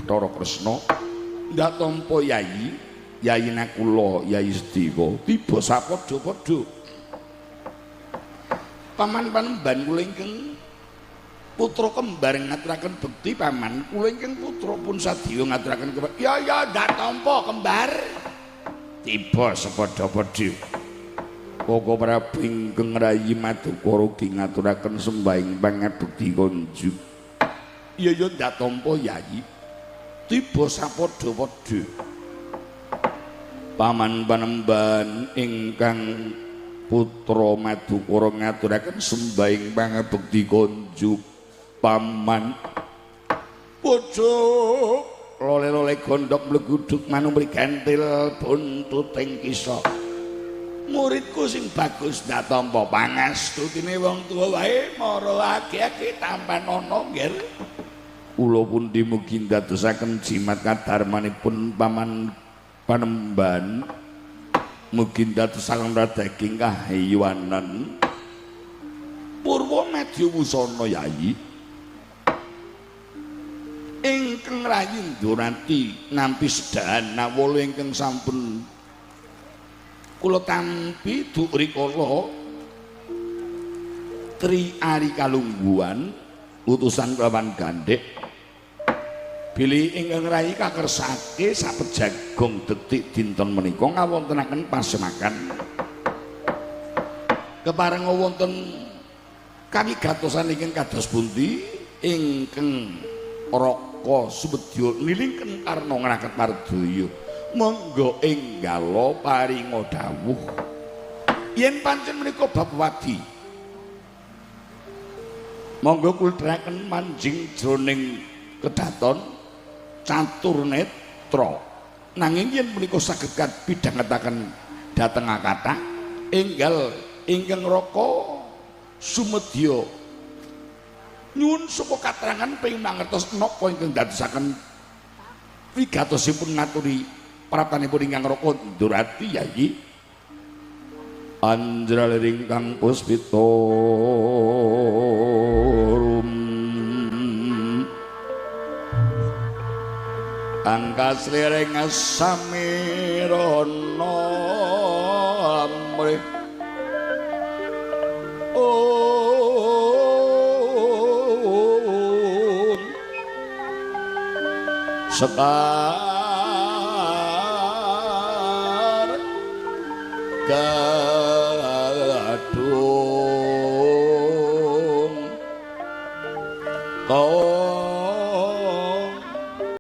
Bathara Kresna. Ndak tampa Yayi, Yayi Nakula, Yayi Sedewa tiba sapadha-padha. Paman panemban kula ingkang putra kembar ngaturaken bekti paman kula ingkang putra pun sadya ngaturaken kebak. Ya ya ndak tampa kembar. Tiba sapadha-padha. Koko Prabu ingkang rayi Madukara ugi ngaturaken sembahing pangabekti konjuk. Iya ya ndak tampa Yayi. Tiba sapadha-padha. Paman panemban ingkang putra Madukara ngaturaken sembahing pangabekti konjuk paman. Pucuk lole-lole gondok mleguduk manumri gantil buntuting kisa. Muridku sing bagus ndak tampa pangastutine wong tuwa wae mara age-age tampan ana nggih. Kula pundi mugi ndadosaken jimat kadarmanipun paman panemban mugi ndadosaken radaging kahayuwanan purwa madya wusana Yayi ingkang rayi Ndorati nampi sedahan nawala ingkang sampun kula tampi duk rikala Tri Ari kalungguhan utusan kelawan gandhek bilih ingkang rayi kakersake sapejagong detik dinten menika ngawontenaken pasemakan kepareng wonten kawigatosan ingkang kados pundi ingkang Raka Sumedya nilingken karna ngraket mardaya. Monggo enggala paringa dawuh yen pancen menika bab wadi monggo kula manjing jroning kedaton catur netra nanging yen menika saged pidhangetaken dhateng akathah enggal ingkang Raka Sumedya nyuwun saka katrangan ping mangertos napa ingkang dadosaken wigatosipun ngaturi praptanipun ingkang Raka Ndorati Yayi. Anjraliring kang puspita rum angkas liring samirana amrih sekar